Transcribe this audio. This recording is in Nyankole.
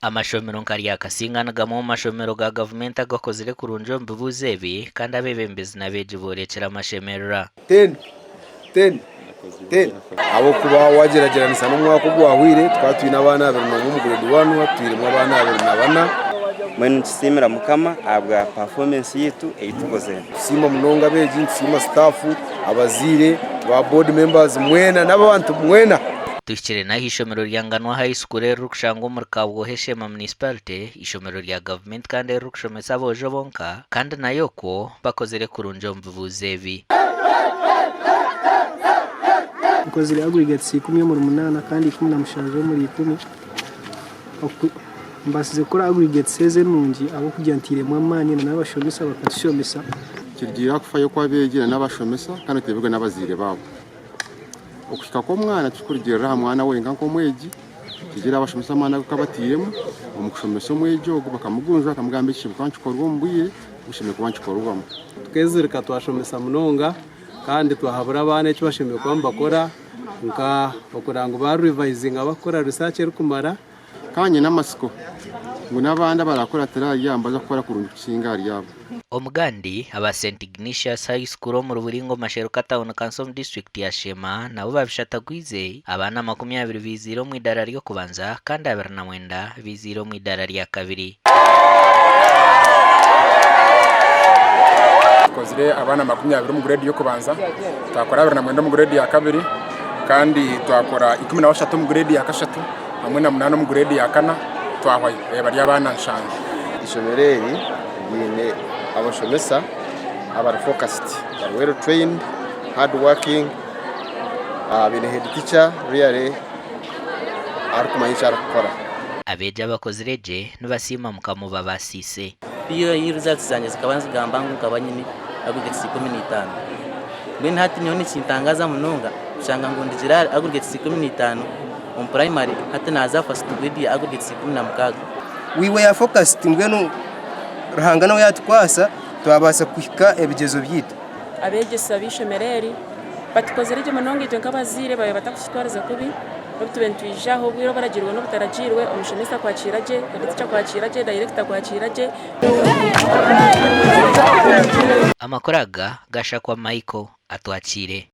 Amashomero nka rya Kasinga ni gamwe omu mashomero ga gavumenti agakozire kurungi omu bibuuzo ebi kandi abeebembezi n'abeegi boorekire amashemererwa. Ten, ten, ten. Ahabw'okuba waagyeragyeranisa n'omwaka ogwahweire, tukaba twine abaana 21 omu grade one, hati twinemu abaana 24. Mbwenu nitusiimira Mukama ahabwa performance yaitu ei tukozire. Nitusiima munonga abeegi, nitusiima staff, abazaire, ba board members mwena n'abantu mwena. Tuhikire n'aha ishomero rya Nganwa High School eririkushangwa omuri Kabwohe Sheema Municipality, ishomero rya gavumenti kandi eririkushomesa aboojo bonka kandi nayo okwo bakozire kurungi omu bibuuzo ebi. Nkozire aggregates ikumi omuri munaana kandi 17 omuri ikumi. Mbaasize kukora aggregates ezi enungi ahabw'okugira ntairemu amaani na n'abashomesa bakatushomesa. Kirugiirira aha kufayo kw'abeegi na n'abashomesa kandi oteebirwe n'abazaire baabo. Okuhika kw'omwana tikirikurugiirira aha mwana wenka nk'omwegi, nikirugiirira aha bashomesa amaani agu batairemu omu kushomesa omwegi ogwo bakamugunjura bakamugambira eki kishemereire kuba nikikorwa omu bwire obu kishemereire kuba nikikorwamu. Tukeezirika twashomesa munonga kandi twahabura abaana eki bashemereire kuba nibakora nka okureba ngu baarivayizinga bakora risaaki erikumara. Ka nyine amatsiko ngu n'abandi abaraakuratira ahari aba nibaija kukora kurungi kukisinga ahari abo. Omugandi, aba St Ignatius High School omuri Buringo Masheruka Town Council omu disiturikiti ya Sheema nabo babishatagwize, abaana 20 baiziire omu idaara ry'okubanza kandi 29 baiziire omu idaara rya kabiri. Tukozire abaana 20 omu grade y'okubanza, twakora 29 omu grade ya kabiri kandi twakora 13 omu grade ya kashatu. hamwe na munaana omu gureedi ya kana twahwayo bari abaana nshanju. Eishomero eri riine abashomesa abari focused, bari well trained, hard working, baine head teacher really arikumanya eki arikukora. Abeegi abakozire gye nibasiima Mukama obabaasiise. PUAE results zangye zikaba nizigamba ngu nkaba nyine aggregates 15. Mbwenu hati nyowe nikintangaza munonga kushanga ngu ndigire aggregates 15 omu primary hati naaza first grade ya aggregates 16. We were focused mbwenu Ruhanga nawe yatukwasa twabaasa kuhika ebigyezo byaitu. Abeegyesa b'eishomero eri batukozire gye munonga itwe nk'abazaire baabaire batakututwariza kubi. N'obu tubaire nitwija aha obwire oburagiirwe n'obutaragiirwe, omushomesa akwakiira gye, headteacher akwakiira gye, dayirekita akwakiira gye. Amakuru aga gashakwa Michael Atwakiire.